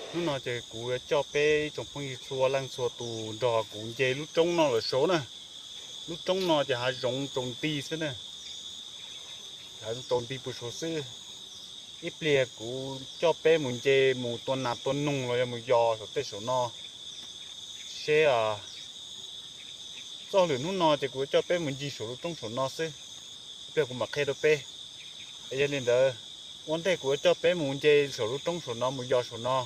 Hnub no ces kuv yuav coj peb ib tsoom phooj ywg txhua leej txhua tus nrog kuv nce lub roob no lawm saud na. Lub roob no ces hav zoov tsaus nti xwb na, hav zoov tsaus nti puag saud xwb. Ib pliag kuv coj peb mus nce mus tua nas tua noog los yog mus yos saum tej saum no seb. Txoj hauj lwm hnub no ces kuv yuav coj peb mus ncig saum lub roob saum no xwb, ib pliag kuv mam qhia rau peb. Yog li ntawd, ua ntej kuv yuav coj peb mus nce saum lub roob saum no mus yos saum no,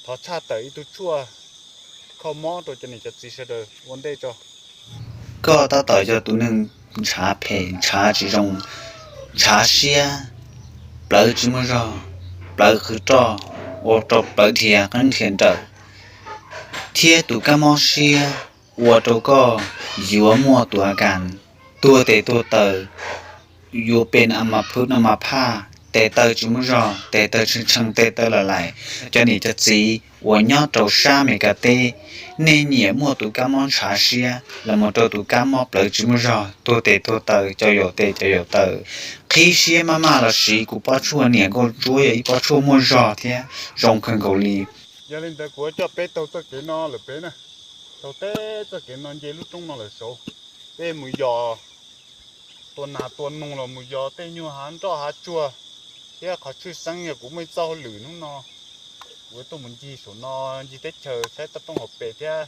thov tshaj tawm ib tug tshuaj kho mob rau cov niam cov txiv sawv daws ua ntej tso. Koj tab tom yog tus neeg ntshav phem, ntshav tsis zoo, ntshav siab, plawv tsis muaj zog, plawv qhwv roj, ua rau plawv dhia qeeb dhia nrawm, thiab tus kab mob siab ua rau koj yuav muaj tus a kas tuag tes tuag taw, yuav pes a ma phwb a ma phaj, tes taw tsis muaj zog, tes taw tshee tshee, tes taw lam laim. Cov niam cov txiv uas nyob rau sab Amelikas teb, nej nyiam muaj tus kab mob ntshav siab los mus rau tus kab mob plawv tsis muaj zog, tuag tes tuag taw, cov yaus tes cov yaus taw, qhib siab maj maj los siv kuv pob tshuaj niam nkauj ntsuab yog ib pob tshuaj muaj zog thiab zoo kawg nkaus li. Yog li ntawd kuv yuav coj peb taug txoj kev no lawm pem na, taug teb txoj kev no nce lub roob no lawm saud, peb mus yos tua nas tua noog los mus yos tej nyuag hav nroj hav tsuag, thiab qhov tshwj xeeb yog kuv muaj ib txoj hauj lwm hnub no, kuv yuav tuaj mus ncig saum no, ncig teb chaws saib toj roob hauv pes thiab.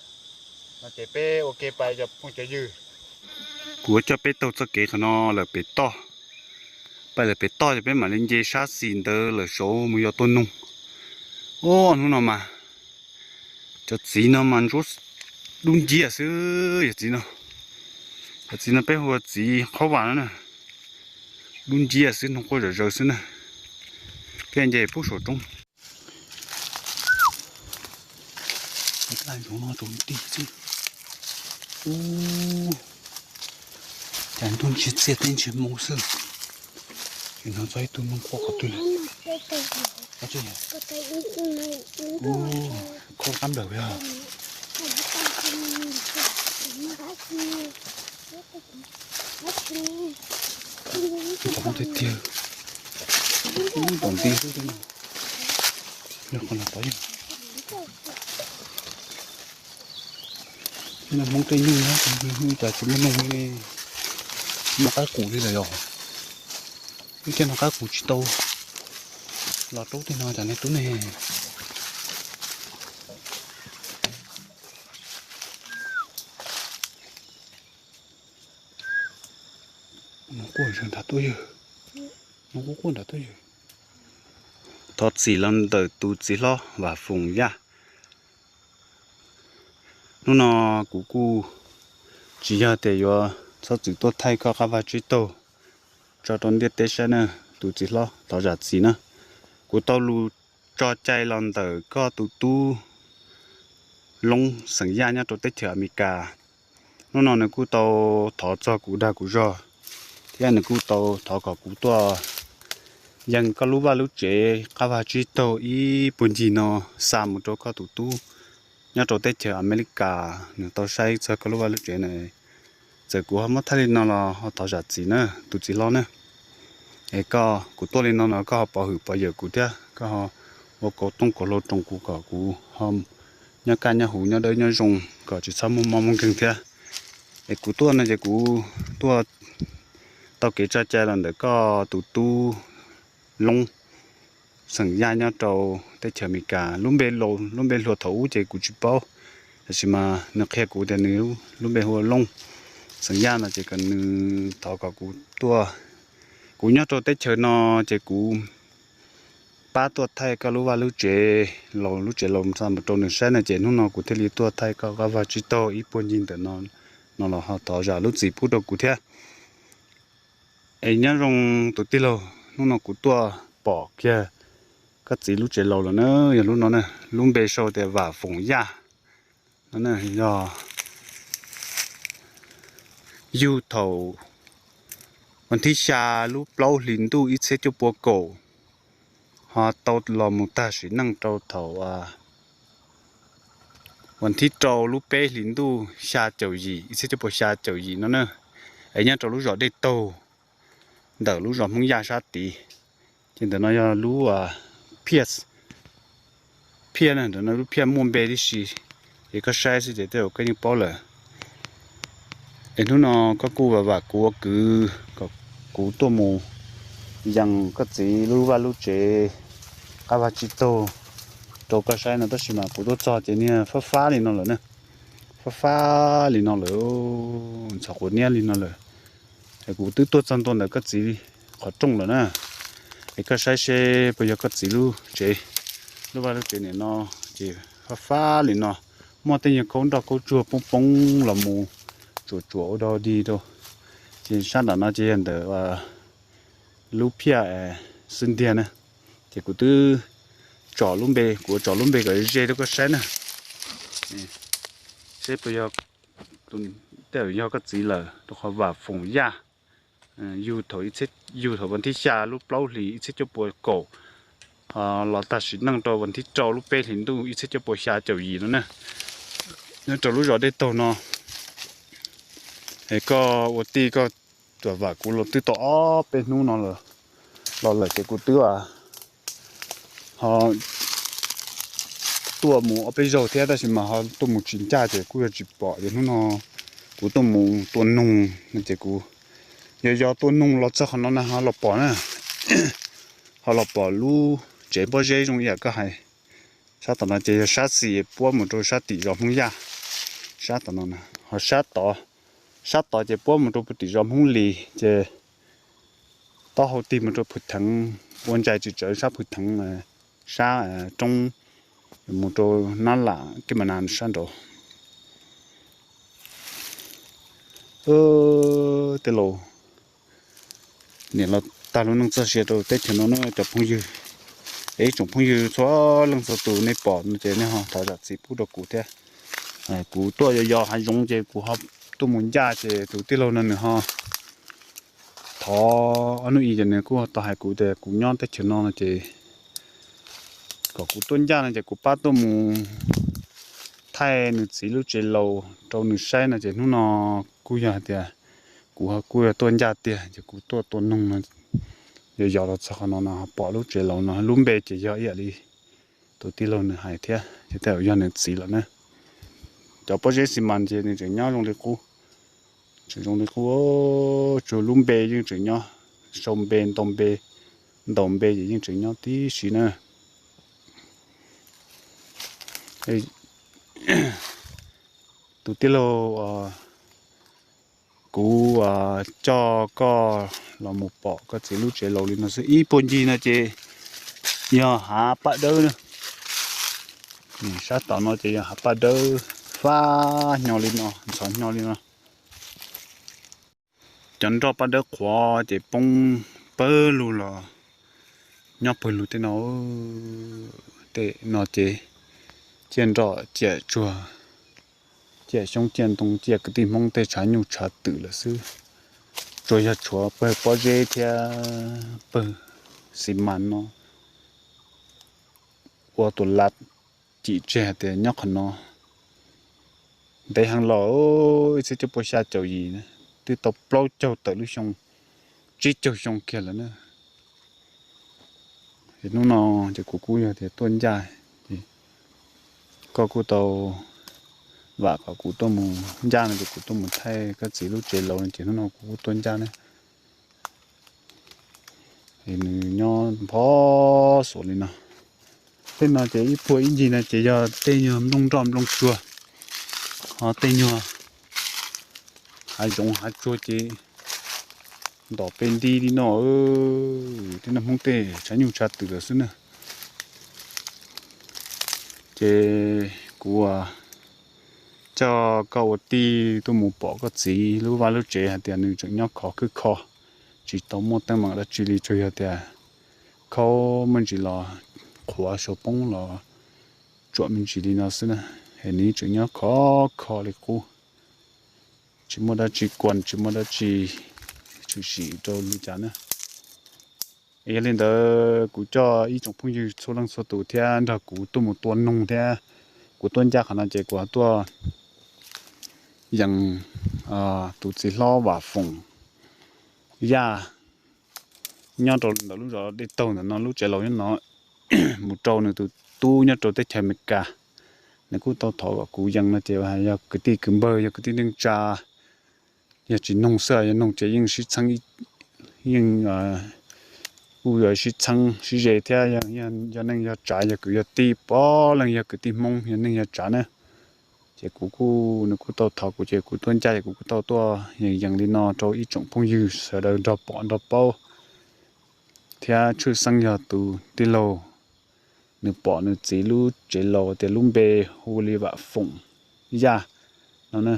No ces peb ua ke pais cov phooj cov ywg. Kuv yuav coj peb taug txoj kev qhov no lawm pem toj, pais lawm pem toj ces peb mam li nce sab xis ntawd lawm saud mus yos tua noog. Ub, hnub no mas cov txiv no mas ntsuab dub nciab xwb, yog txiv no, cov txiv no peb hu ua txiv qhaub vas no na, dub nciab xwb, noog quaj zom zaws xwb na. Peb nce pub saum roob. Daj zoov no tsaus nti xwb. Ub, cas ntuj ntsig txiaj teb ntsig moo xwb. Ces hnov txog ib tug noog quaj qhov twg lawm. Ub, khob qab nplawm yog. Ub, tom tiag xwb, yog qhov no tod yog. Tej no Hmoob tej nyuj nyob, ib cas tsis muaj noog li, muaj qaib qus li lawm yog. Ib tej no qaib qus tsis tau los raub tej no cas nej tub ne. Noog quaj nrad tuaj yawg, noog quaj quaj nrad tuaj yawg. Thov txim los ntawm tus txiv hlob Vam Foom Yaj. Hnub no kuv kuj tsis yog tias yuav txhob txwm tuaj thaij koj qab vaj tsib taug tso rau ntiaj teb saib na, tus txiv hlob thov zam txim na. Kuv tau lus tso cai los ntawm koj tus tub Loob xeem Yaj nyob rau teb chaws Amelikas. Hnub no nws kuj tau thov txog kuv dag kuv zog, thiab nws kuj tau thov kom kuv tuaj yees koj lub vaj lub tsev qab vaj tsib taug ib puag ncig no xa mus rau koj tus tub nyob rau teb chaws Amelikas nws tau saib txog koj lub vaj lub tsev na. Txawm kuv ho muab thaij li no los ho thov zam txim na tus txiv hlob na. Es koj, kuv tuaj li no no koj ho pov hwm pov yawm kuv thiab koj ho ua kaus tooj kaus hlau roos kuv kom kuv ho nyob kaj nyob huv nyob dawb nyob zoo kom tsis txhob muaj mob muaj nkeeg thiab. Es kuv tuaj no ces kuv tuaj tau kev tso cai los ntawm koj tus tub Loob, xeem Yaj nyob rau teb chaws Amelikas. Lub npe, lub npe hluas thaum ub ces kuv tsis paub, tab sis mas nws qhia kuv tias nws lub npe hu ua Loob, xeem Yaj no ces kom nws thov kom kuv tuaj, kuv nyob rau teb chaws no ces kuv pab tuaj thaij koj lub vaj lub tsev, lub tsev laus xa mus rau nws saib no ces hnub no kuv thiaj li tuaj thaij koj qab vaj tsib taug ib puag ncig ntawm no los ho thov zam lub txim pub rau kuv thiab. Es nyob zoo tus tij laug, hnub no kuv tuaj pom kiag koj txiv lub tsev laus lawm na, yog lub no na, lub npe sau tias Vam Foom Yaj no, yog yug thaum vas thib xya lub plaub hlis ntuj ib txhiab cuaj pua kaum, ho tau los mus tag sim neej rau thaum vas thib rau lub peb hlis ntuj xya caum yim ib txhiab cuaj pua xya caum yim no na. Es nyob rau lub zos Dej Taug, ntawm lub zos Hmoob Yaj sab tid. Ces ntawm no yog lub phiaj, phiaj na, ntawm no lub phiaj muaj npe tib si, ces koj saib xwb ces tej zaum koj yeej paub lawm. Es hnub no koj kuj vam vam kuv ua kwv kom kuv tuaj mus yees koj txiv lub vaj lub tsev qab vaj tsib taug rau koj saib no, tab sis mas kuv tuaj txog ces niag fab fab li no lawm na, fab fab li no lawm, ntxhov quav niab li no lawm. Es kuv twb tuaj txog ntua ntawm koj txiv qhov rooj lawm na. Es koj saib seb puas yog koj txiv lub tsev, lub vaj lub tsev nim no ces fab fab li no, muaj tej nyuag khaub nroj khaub tsuag poob poob los mus tsuam tsuam ua dog dig rau. Ces sab nram no ces yog ntawm lub phiaj xwb ntiag na. Ces kuv twb tsom lub npe, kuv tsom lub npe kom ze rau koj saib na. Seb puas yog, tej zaum yog koj txiv lawm, rau qhov Vam Foom Yaj, yug thaum, yug thaum vas thib xya lub plaub hlis ib txhiab cuaj pua kaum, ho los tag sim neej rau vas thib rau lub peb hlis ntuj ib txhiab cuaj pua xya caum yim no na. Nyob rau lub zos Dej Taug no, es koj ua tij koj tuam vam kuv los twb tau ob peb hnub no los lawm ces kuv twb ho tuaj mus ob peb zaug thiab tab sis mas ho tuaj mus tsis ncaj ces kuj yog tsis pom ces hnub no kuv tuaj mus tua noog no ces kuv yog yog tua noog los txog qhov no na ho los pom na, ho los pom lub tsev pob zeb zoo ib yam koj hais. Sab tom no ces yog sab xis puab mus rau sab tim zos Hmoob Yaj, sab tom no, ho sab tod, sab tod ces puab mus rau tim zos Hmoob Lis ces taub hau tig mus rau Phwm Theev, ua ntsais tsis tsawv sab Phwm Theev, sab roob mus rau Nab Lam Kej Mas Nas sab nraud. Tej laus, niam los tag lub neej txoj sia rau teb chaws no na cov phooj ywg. Es ib tsoom phooj ywg txhua leej txhua tus nej pom no ces nej ho thov zam txim pub rau kuv thiab. Kuv tuaj yos yos hav zoov ces kuv ho tuaj mus ncaj ces tus tij laug no nws ho thov ob hnub i ces nws kuj tau hais kuv tias kuv nyob teb chaws no no ces kom kuv tuaj ncaj no ces kuv pab tuaj mus thaij nws txiv lub tsev laus rau nws saib no ces hnub no kuj yog hais tias kuv kuj yog tuaj ncaj tiag ces kuv tuaj tua noog no, yos yos los txog qhov no no pom lub tsev laus no lub npe ces yog ib yam li tus tij laug nws hais thiab ces tej zaum yog nws txiv lawm na. Cov pob zeb xi mas ces nws tseem nyob zoo li qub, tseem zoo li qub, tsuas lub npe yeej tseem nyob, sau npe ntaus npe, ntaus npe ces yeej tseem nyob tib si na. Tus tij laug, kuv coj koj los mus pom koj txiv lub tsev laus li no xwb. Ib puag ncig no ces yog hav paj dawb na. Sab tom no ces yog hav paj dawb, fab hnyo li no, ntxhov hnyo li no. Cov nroj paj dawb qhuav ces poob pawg lug los nyob pawg lug tej no. Tej no ces ciaj nroj ciaj tsuag, ciaj xyoob ciaj ntoo, ciaj kwv tij Hmoob tej tshav nyuj tshav twm lawm xwb. Tsuas yog tshuav pawg pob zeb thiab pawg xi mas no ua tus lav cim tseg hais tias nyob qhov no ntev heev los, ib txhiab cuaj pua xya caum yim, twb tau plaub caug tawm lub xyoo, tsib caug xyoo kiag lawm na. Es hnub no ces kuv kuj yog tias tuaj ncaj, ces koj kuj tau vam kom kuv tuaj mus ncaj no ces kuv tuaj mus thaij koj txiv lub tsev laus no ces hnub no kuv kuj tuaj ncaj na. Nws nyob npho xuav li no. Tej no ces ib puag ib ncig no ces yog tej nyuag nplooj nroj nplooj tsuag, ho tej nyuag hav zoov hav tsuag ces ntom pes nti li no. Tej no Hmoob tej tshav nyuj tshav twm lawm xwb na. Ces kuv coj koj ua tij tuaj mus pom koj txiv lub vaj lub tsev hais tias nws tseem nyob khov khwb kho, tsis tau muaj teeb meem dab tsi li, tsuas yog tias khaub me ntsis los qhuav xyov poob los tsuam me ntsis li no xwb na. Es nws tseem nyob khov kho li qub, tsis muaj dab tsi kuas, tsis muaj dab tsi tshwm sim rau li cas na. Yog li ntawd kuv coj ib tsoom phooj ywg txhua leej txhua tus thiab nrog kuv tuaj mus tua noog thiab. Kuv tuaj ncaj qhov no ces kuv tuaj yees tus txiv hlob Vam Foom Yaj nyob rau ntawm lub zos Dej Taug ntawm no, lub tsev laus nyob no, mus rau nws tus tub nyob rau teb chaws Amelikas. Nws kuj tau thov kom kuv yees no ces yog kwv tij kwv npawg, yog kwv tij neej tsa, yog tsis noog xwb, yog noog ces yeej sib txheeb, yeej kuj yuav sib txheeb sib ze thiab. Yog neej yog tsav, yog kwv yog tij, puav leej yog kwv tij Hmoob yog neej yog tsav na. Ces kuv kuj, nws kuj tau thov kuv ces kuv tuaj ncaj ces kuv kuj tau tuaj yees yees li no rau ib tsoom phooj ywg sawv daws nrog pom nrog paub. Thiab tshwj xeeb yog tus tij laug, nws pom nws txiv lub tsev laus tias lub npe hu li Vam Foom Yaj no na.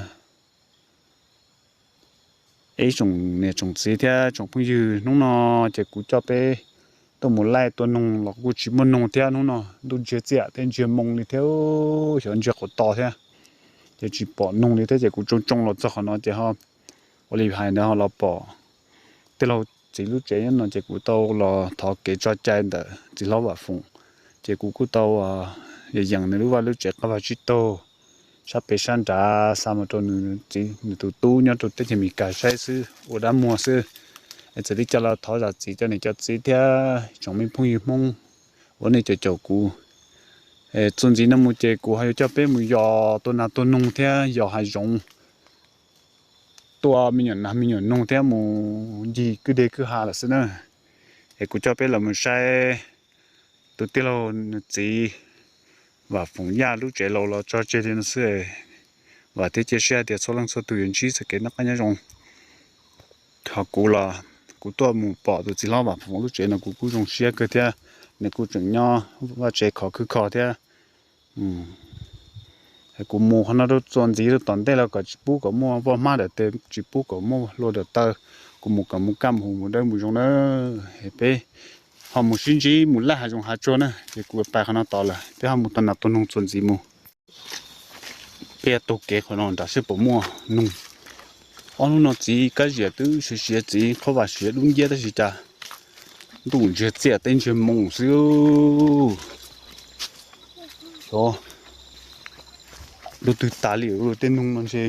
Ib tsoom niam tsoom txiv thiab tsoom phooj ywg, hnub no ces kuv coj peb tuaj mus laij tua noog los kuj tsis muaj noog thiab. Hnub no ntuj ntsiag txiaj tej ntsiag moo li thiab, xyov ntsiag qhov to thiab, ces tsis pom noog li thiab. Ces kuv tsoo tsoo los txog qhov no ces ho ua li hais ntawd ho los pom tij laug txiv lub tsev no ces kuv tau los thov kev tso cai ntawm txiv hlob Vam Foom. Ces kuv kuj tau yees yees nws lub vaj lub tsev qab vag tsib taug, sab pem sab nrad xa mus rau nws tus tub nyob rau teb chaws Amelikas saib xwb, ua dab muag xwb. Es txawm li cas los thov zam txim rau niam cov txiv thiab tsoom me phooj ywg Hmoob uas nej caum caum kuv. Txuas ntxiv no mus ces kuv ho yuav coj peb mus yos tua nas tua noog thiab yos hav zoov, tua me nyuam nas me nyuam noog thiab mus ncig kwj deg kwj ha lawm xwb na. Es kuv coj peb los mus saib tus tij laug nws txiv Vam Foom Yaj lub tsev laus los tso tseg li no xwb. Vam thiab cia siab hais tias txhua leej txhua tus yuav ntsib txoj kev noj qab nyob zoo. Ho kuv los kuv tuaj mus pom tus txiv hlob Vam Foom lub tsev no kuv kuj zoo siab kawg thiab. Nws kuj tseem nyob vaj tsev khov khwb kho thiab. Kuv mus qhov no rau txuas ntxiv rau tom ntej los kom tsis pub kom muaj voj hmab dawm tes, tsis pub kom muaj hlua dawm taw. Kuv mus kom mus kaj mus huv mus dawb mus zoo na. Peb ho mus sib ntsib mus laij hav zoov hav tsuag na. Ces kuv pais qhov no tos lawm, peb ho mus tua nas tua noog txuas ntxiv mus. Peb taug kev qhov no nram seb puas muaj noog. Ob hnub no txiv kab ziam twb siav siav, txiv qhaub vam siav dub nciab tab sis cas ntuj ntsiag txiaj tej ntsiag moo xwb. Xyov lub twg tag li, tej noog no ntshe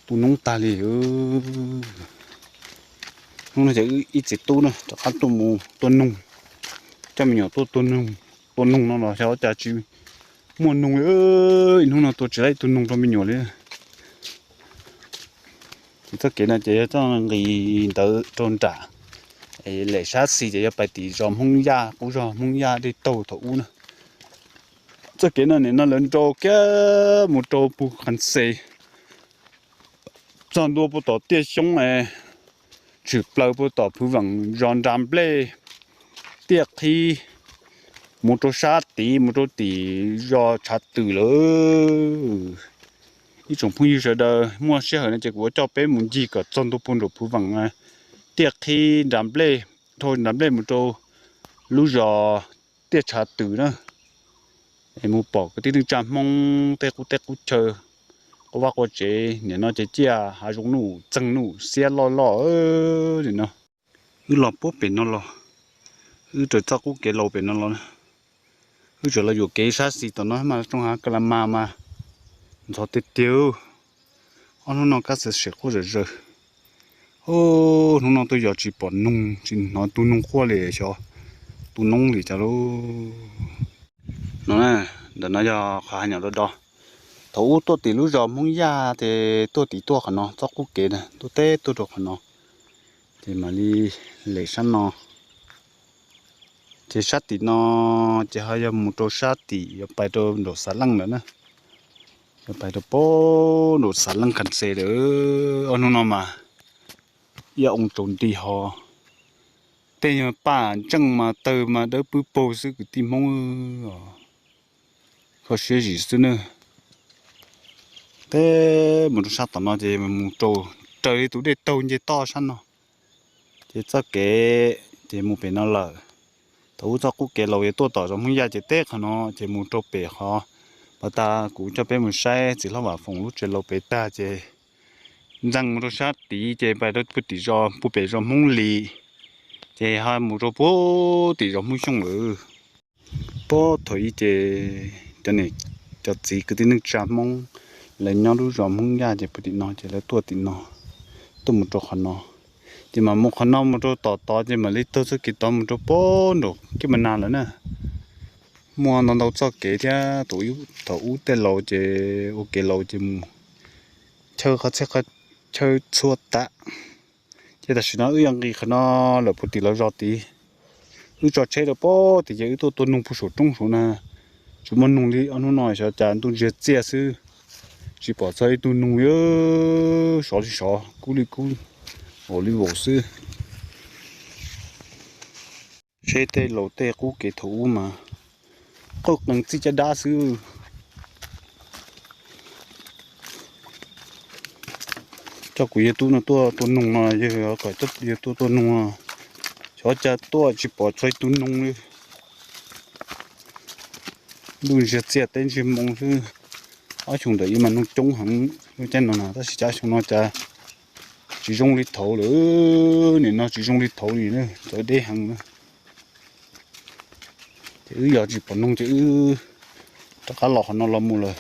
tu noob tag li. Hnub no ces wb ib txiv tub na rov qab tuaj mus tua noog, coj me nyuam tuaj tua noog no los xyov cas tsis muaj noog li. Hnub no tua tsis tau ib tug noog rau me nyuam li. Ces txoj kev no ces yog txoj nqis ntawd rau nram, lem sab xis ces yog pais tim zos Hmoob Yaj, qub zos Hmoob Yaj Dej Taug thaum ub na. Txoj kev no nim no lawv nrau kiag mus rau puag Qhas Xes, txog ntua puag tom Tiaj Xyoob, tshwm plaws puag tom Phwv Veem zos Nras Nplej, tiaj qhib mus rau sab tid mus rau tim zos Tshav Twm lawm. Ib tsoom phooj ywg sawv daws muaj sij hawm no ces kuv yuav coj peb mus ncig kom txog ntua puag nram Phwv Veem, tiaj qhib Nras Nplej, dhau Nras Nplej mus rau lub zos Tiaj Tshav Twm na. Es mus pom kwv tij neej tsa Hmoob tej qub teb qub chaw, quav vaj quav tsev. Nim no ces ciaj hav zoov nuj txeeg nuj xiab loj loj li no. Wb los puag pem no los, wb raws txoj qub kev laus pem no los, wb tseem los yuam kev sab xis tom no mas rooj hav ka la mas mas Ntxhov tiag tiag, ob hnub no kab xav sem quaj zom zaws. Hnub no tuaj yos tsis pom noog, tsis hnov tus noog quaj li, xyov tus noob li cas lauj. No, ntawm no yog qhov hav nyom do do. Thaum ub tuaj tim lub zos Hmoob Yaj ces tuaj tim tuaj qhov no txoj qub kev na, tuaj teb tuaj rau qhov no, ces mam li lem sab no. Ces sab tim no ces ho yog mus rau sab tim yuav pais rau nraum Xav Leej lawm na. Yuav pais rau pem nraum Xav Leej Khas Xes lawm. Ob hnub no mas ib ob oo tsaus nti ho. Tej nyuag paj ntseej mas tawg mas dawb pwb paug xwb kwv tij Hmoob. Kho siab zim xwb nawb. Teb mus rau sab tom no ces mus rau, raws li tus dej taug nce toj sab no, ces txoj kev ces mus pem no lawm. Thaum ub txoj qub kev laus yuav tuaj tom zos Hmoob Yaj ces teb qhov no ces mus rau pem qhov pas tas kuv coj peb mus saib txiv hlob Vam Foom lub tsev laus pem tag ces ntxees mus rau sab tid ces pais rau puag tim zos puag pem zos Hmoob Lis, ces ho mus rau puag tim zos Hmoob Xyooj lawm. Puag thaum ub ces cov niam cov txiv kwv tij neej tsa Hmoob lawv nyob lub zos Hmoob Yaj ces puag tim no ces lawv tuaj tim no, tuaj mus rau qhov no, ces mam mus qhov no mus rau tom tod ces mam li taug txoj kev tod mus rau puag nraum Kiab Mas Nas lawm na. Muaj ntau ntau txoj kev thiab, thaum ub tej laus ces ua kev laus ces mus chaw qhov txhia qhov chaw txhua tam. Ces tam sim no wb yuav nqis qhov no lawm puag tim lawv zos tid. Wb tso tsheb rau puag tid ces wb tuaj tua noog puag saum roob saud na. Tsis muaj noog li, ob hnub no xyov cas ntuj ntsiag txiaj xwb, tsis pom txog ib tug noog li, sov li sov, kub li kub, vaus li vaus xwb. Seb tej laus tej qub kev thaum ub mas qauj qees txij caj dab xwb. Coj kuv yawg tub no tuaj tua noog no, yawg kom yawg tuaj tua noog no, xyov cas tuaj tsis pom txog ib tug noog li. Ntuj ntsiag txiaj teb ntsiag moo xwb. Ob xyoo ntawd ib mas noog coob heev lub caij no na, tab sis cas xyoo no cas tsis zoo li thaud lawm. Nim no tsis zoo li thaud li na, txawv deb heev na. Ces wb yog tsis pom noog ces wb rov qab los qhov no los mus lawm.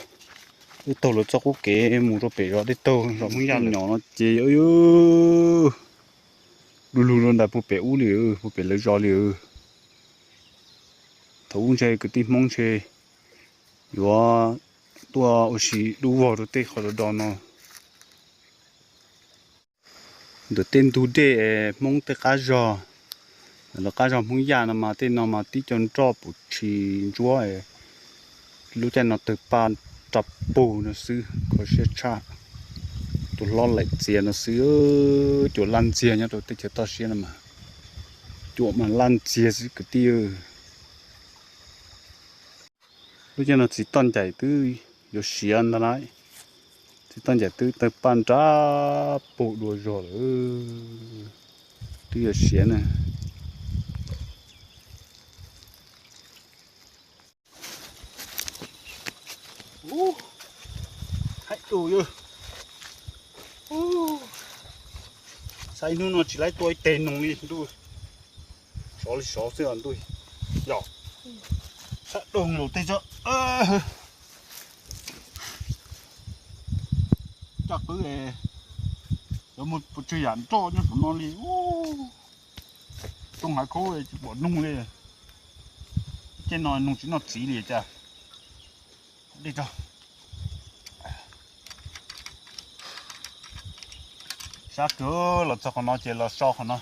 Wb taug lawv txoj qub kev mus rau pem zos dej taug zos Hmoob Yaj nyob no ces du lug rau nram puag pem ub li, puag pem lawv zos li. Thaum ub ntshe kwv tij Hmoob ntshe yuav tuaj ua si dub vog rau tej qhov do do no. Ntawm tej ntug dej Hmoob tej qab zog, ntawm lawv qab zog Hmoob Yaj no mas tej no mas tib co nroj pum tshis ntsuab, lub caij no tawg paj raj pug no xwb, kho siab tshaj. Tus hlob laim txias no xwb, cua laj ntxiag nyob rau teb chaws toj siab no mas, cua mas laj ntxiag xwb kwv tij. Lub caij no txiv toj ncaim twb yuav siav ntag lauj. Txiv toj ncaim twb tawg paj nrab pug dua zog lawm, twb yuav siav na. Haib dua, saib hnub no tsis laib tua ib teg noog li ntuj. Sov li sov xwb os ntuj. Yog sab doog los tej tso. Coj qwb, yuav mus puas tsawg yam nroj nyob saum no li. Tooj hav khaub tsis pom noog li. Tej no noog tsis noj txiv li cas. Dej tso. Sab kawg, los txog qhov no ces los so qhov no.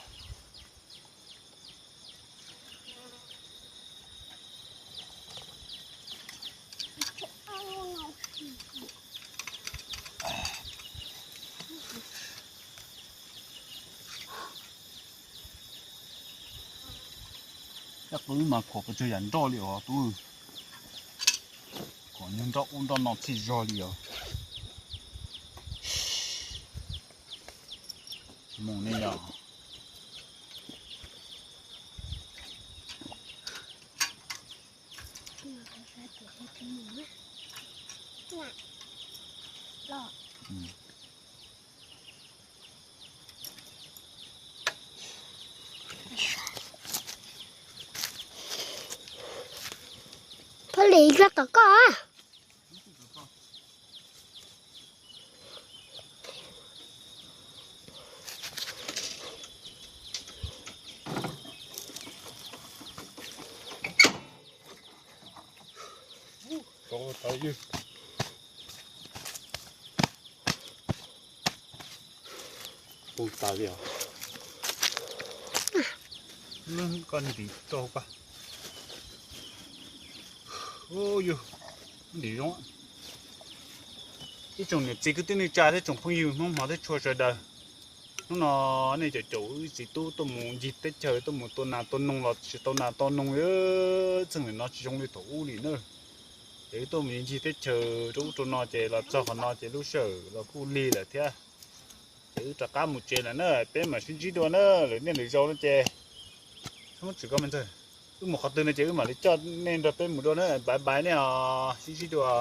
Coj qwb mas khuam puas tsawg yam nroj li os tub. Khuam nyuag nroj ub nroj no txhij zog li os. Mus ne yog. Phob Lis, zaj tom koj. Pu tas li os. Koj ntim rau koj. Yus ntim zoo. Ib tsoom niam txiv kwv tij neej tsa thiab tsoom phooj ywg Hmoob hmov thiab tshua sawv daws, hnub no nej cov caum wb txiv tub tuaj mus ncig teb chaws, tuaj mus tua nas tua noog los tsis tau nas tau noog li. Txheej niam no tsis zoo li thaum ub li na. Ces wb tuaj mus ncig teb chaws rau ub rau no ces los txog qhov no ces lub sij hawm los kuj lig lawm thiab. Ces wb rov qab mus tsev lawm na, peb mam sib ntsib dua na, lwm niaj lwm zaus no ces wb mus qhov twg no ces wb mam li coj nej nrog peb mus dua na, bye bye nej os, sib ntsib dua.